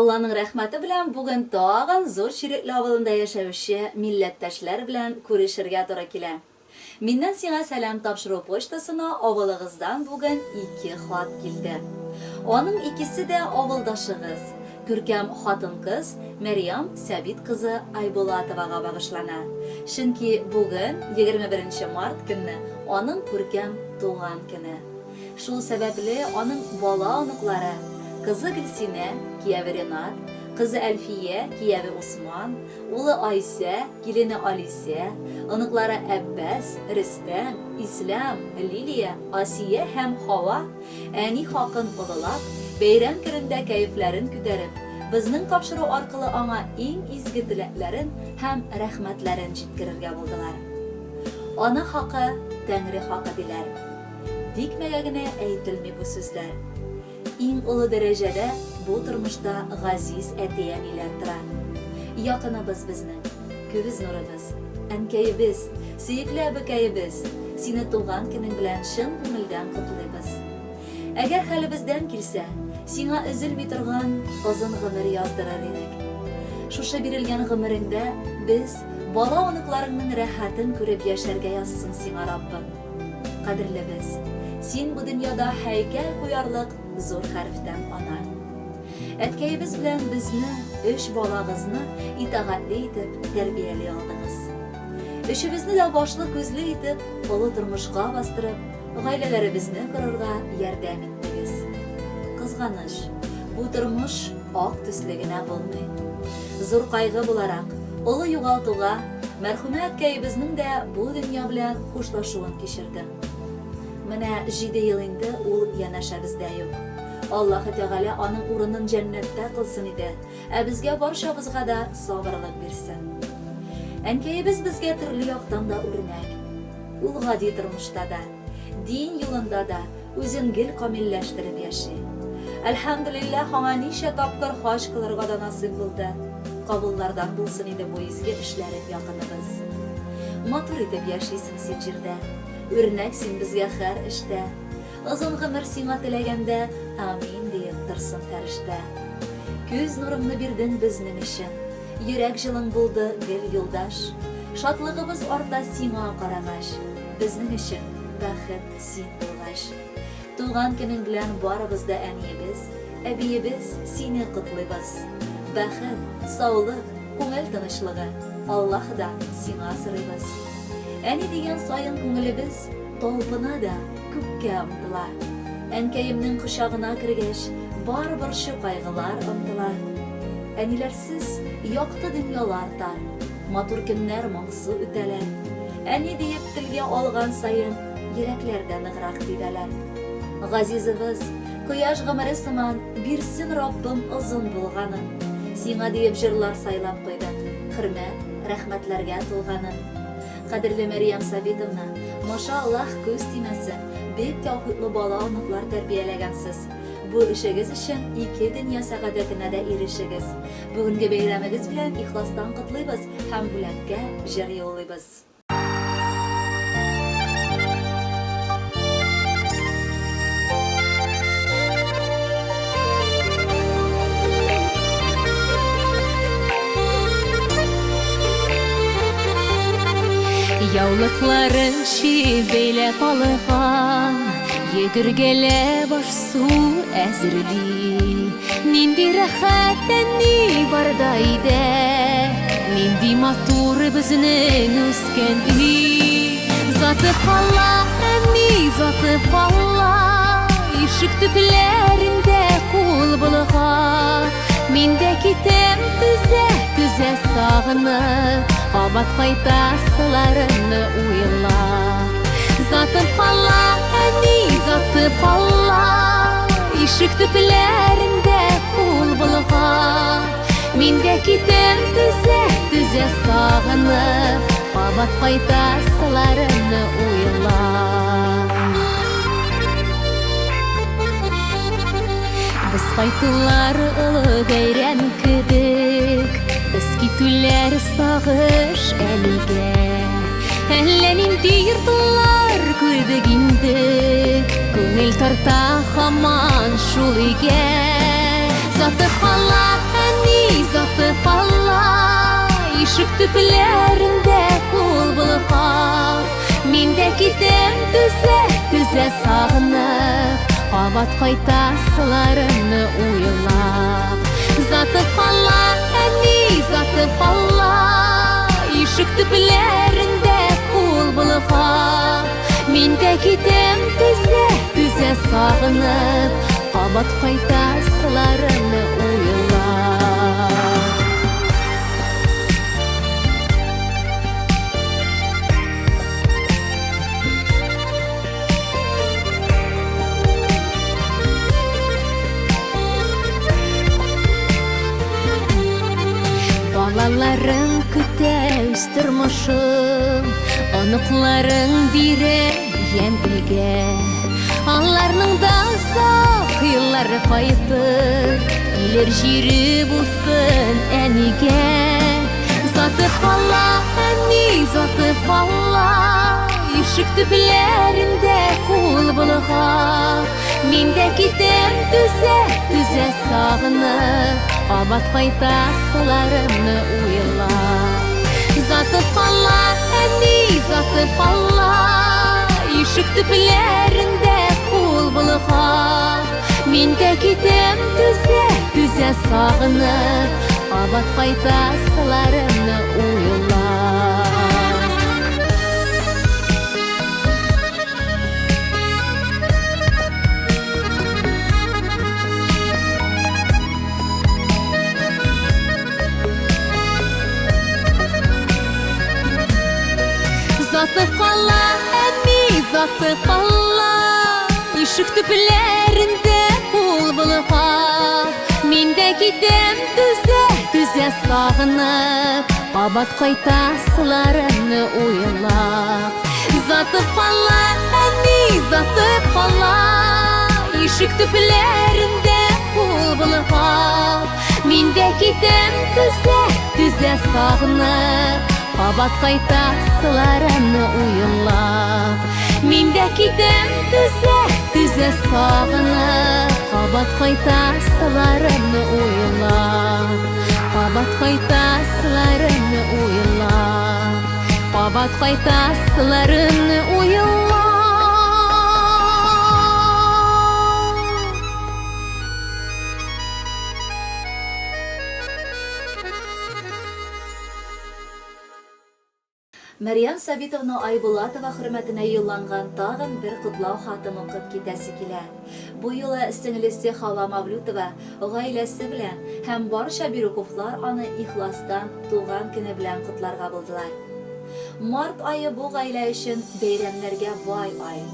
Алланың рәхмәте белән бүген тагын Зур Чирекле авылында яшәүче милләттәшләр белән күрешергә туры килә. Миннән сиңа сәлам тапшыру почтасына авылыгыздан бүген ике хат килде. Аның икесе дә авылдашыгыз, күркәм хатын-кыз Мәрьям Сәбит кызы Айбулатовага багышлана. Чөнки бүген, 21 март көнне, аның күркәм туган көне. Шул сәбәпле аның бала-оныклары, кызы Гөлсинә, кияве Ренат, кызы Әлфия, кияве Усман, улы Айсә, килене Алисә, оныклары Әббәс, Рөстәм, Ислам, Лилия, Асия һәм Хава әни хакын олылап, бәйрәм көнендә кәефләрен күтәреп, безнең тапшыру аркылы аңа иң изге теләкләрен һәм рәхмәтләрен җиткерергә булдылар. Ана хакы, Тәңре хакы, диләр. Тикмәгә генә әйтелми бу сүзләр. Иң олы дәрәҗәдә бу тормышта газиз әти-әниләр тора. Якыныбыз безнең, күз нурыбыз, әнкәебез, сөекле әбекәебез, сине туган көнең белән чын күңелдән котлыйбыз. Әгәр хәлебездән килсә, сиңа өзелми торган озын гомер яздырыр идек. Шушы бирелгән гомереңдә без, бала-оныкларыңның рәхәтен күреп яшәргә язсын сиңа Раббым. Кадерлебез, син бу дөньяда һәйкәл куярлык зур хәрефтән ана. Әткәебез белән безне, өч балагызны итагатьле итеп тәрбияли алдыгыз. Өчебезне дә башлы-күзле итеп, олы тормышка бастырып, гаиләләребезне корырга ярдәм иттегез. Кызганыч, бу тормыш ак төсле генә булмый. Зур кайгы буларак, олы югалтуга, мәрхүмә әткәебезнең дә бу дөнья белән хушлашуын кичердем. Менә җиде ел инде ул янәшәбездә юк. Аллаһы Тәгалә аның урынын җәннәттә кылсын иде, ә безгә барчабызга да сабырлык бирсен. Әнкәебез безгә төрле яктан да үрнәк. Ул гади тормышта да, дин юлында да үзен гел камилләштереп яши. Әлхәмдүлилләһ, аңа ничә тапкыр хаҗ кылырга да насыйп булды. Кабуллардан булсын иде бу изге эшләрең, якыныбыз. Матур итеп яшисең син җирдә. Үрнәк син безгә һәр эштә. Озын гомер сиңа теләгәндә, амин диеп торсын фәрештә. Күз нурыңны бирдең безнең өчен. Йөрәк җылың булды гел юлдаш. Шатлыгыбыз арта сиңа карагач. Безнең өчен бәхет син булгач. Туган көнең белән барыбыз да әниебез, әбиебез сине котлыйбыз. Бәхет, саулык, күңел тынычлыгы Аллаһыдан сиңа сорыйбыз. Әни дигән саен күңелебез талпына да күккә омтыла. Әнкәемнең кочагына кергәч, бар борчу-кайгылар онтыла. Әниләрсез якты дөньялар тар, матур көннәр моңсу үтәләр. Әни диеп телгә алган саен, йөрәкләр дә ныграк тибәләр. Газизыбыз, кояш гомере сыман, бирсен Раббым озын булганын. Сиңа диеп җырлар сайлап куйдык, хөрмәт, рәхмәтләргә тулганын. Кадерле Мәрьям Сабитовна, маша Аллаһ күз тимәсен, бик тәүфыйклы бала-оныклар тәрбияләгәнсез. Бу эшегез өчен ике дөнья сәгадәтенә дә ирешегез. Бүгенге бәйрәмегез белән ихластан котлыйбыз һәм бүләккә җыр юллыйбыз. Яулыкларын чөеп бәйләп алган, Йөгергәләп аш-су әзерли. Нинди рәхәт әни барда өйдә, Нинди матур безнең үскән өй. Заты кала, әни, заты кала, Ишек төпләрендә кул болгап. Мин дә китәм түзә-түзә сагынып, Кабат кайтасыларымны уйлап. Затып кала, әни, затып кала, Ишек төпләрендә кул болгап. Мин дә китәм түзә-түзә сагынып, Кабат кайтасыларымны уйлап. Без кайтулар олы бәйрәм кебек, Без китүләр сагыш әлегә. Әллә нинди йортлар күрдек инде, Күңел тарта һаман шул өйгә. Сатып ала. Затып ала, ишек төпләрендә кул болгап. Мин дә китәм түзә, түзә сагынып, кабат кайтасыларымны уйлап. Затып ала, әни, затып ала, ишек төпләрендә кул болгап. Мин дә китәм түзә, түзә сагынып, кабат кайтасыларымны уйлап. Балаларың көтә үз тормышын, оныкларың бирә ямь өйгә. Аларның да озак еллары кайтыр, килер җире булсын әнигә. Затып ала, әни, затып ала, ишек төпләрендә кул болгап. Мин дә китәм түзә, түзә сагынып, кабат кайтасыларымны уйлап. Затып ала, әни, затып ала, ишек төпләрендә кул болгап. Мин дә китәм түзә, түзә сагынып, кабат кайтасыларымны уйлап. Затып кала, әни, затып кала, ишек төпләрендә кул болгап. Мин дә китәм түзә, түзә сагынып, кабат кайтасыларымны уйлап. Затып кала, әни, затып кала, ишек төпләрендә кул болгап. Мин дә китәм түзә, түзә сагынып, кабат кайтасыларымны уйлап. Мин дә китәм түзә, түзә сагынып, кабат кайтасыларымны уйлап. Кабат кайтасыларымны уйлап. Кабат кайтасыларымны уйлап. Мәрьям Сабитовна Айбулатова хөрмәтенә юлланган тагын бер котлау хатын укып китәсе килә. Бу юлы сеңлесе Хава Мавлютова гаиләсе белән һәм барча Бирюковлар аны ихластан туган көне белән котларга булдылар. Март ае бу гаилә өчен бәйрәмнәргә бай ай.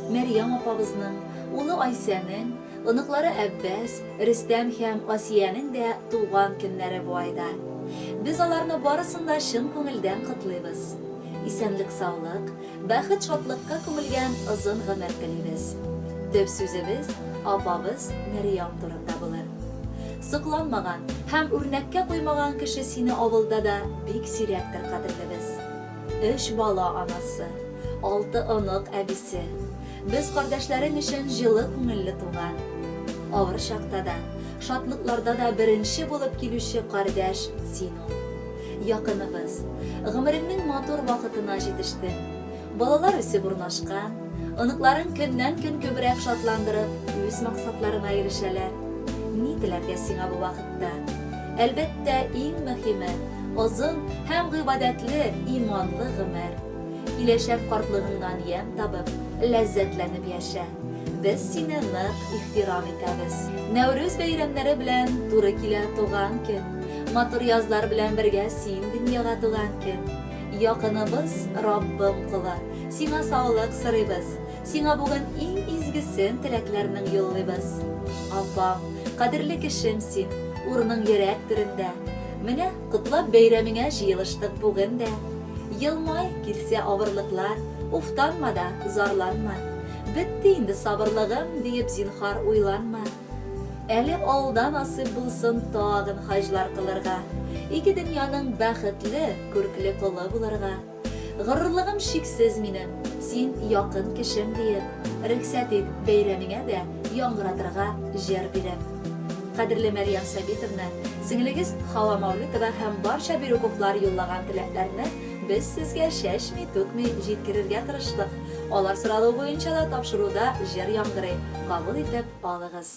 Мәрьям апабызның, улы Айсәнең, Оныклары Әббәс, Рөстәм һәм Асиянең дә туган көннәре бу айда. Без аларны барысын да чын күңелдән котлыйбыз. Исәнлек-саулык, бәхет-шатлыкка күмелгән озын гомер телибез. Төп сүзебез апабыз Мәрьям турында булыр. Сокланмаган һәм үрнәккә куймаган кеше сине авылда да бик сирәктер, кадерлебез. Өч бала анасы, алты онык әбисе. Без кардәшләрең өчен җылы күңелле туган. Авыр чакта да, шатлыкларда да беренче булып килүче кардәш син ул. Якыныбыз, гомереңнең матур вакытына җитештең. Балалар үсеп урнашкан, оныкларың көннән-көн күбрәк шатландырып, үз максатларына ирешәләр. Ни теләргә сиңа бу вакытта? Әлбәттә, иң мөһиме, озын һәм гыйбадәтле, иманлы гомер. Киләчәк картлыгыңнан ямь табып, ләззәтләнеп яшә. Без сине нык ихтирам итәбез. Нәүрүз бәйрәмнәре белән туры килә туган көн. Матур язлар белән бергә син дөньяга туган көн. Якыныбыз, Раббым колы, сиңа саулык сорыйбыз. Сиңа бүген иң изгесен теләкләрнең юллыйбыз. Апам, кадерле кешем син, урының йөрәк түрендә. Менә, котлап бәйрәмеңә җыелыштык бүген дә. Елмай, килсә авырлыклар, уфтанма да, зарланма. Бетте инде сабырлыгым, диеп зинһар уйланма. Әле алда насыйп булсын тагын хаҗлар кылырга, ике дөньяның бәхетле, күркле колы булырга. Горурлыгым чиксез минем, син якын кешем диеп, рөхсәт ит бәйрәмеңә дә яңгыратырга җыр биреп. Кадерле Мәрьям Сабитовна, сеңлегез Хава Мәүлетова һәм барча Бирюковлар юллаган теләкләрне без сезгә чәчми-түкми җиткерергә тырыштык. Алар соралуы буенча да тапшыруда җыр яңгырый, кабул итеп алыгыз.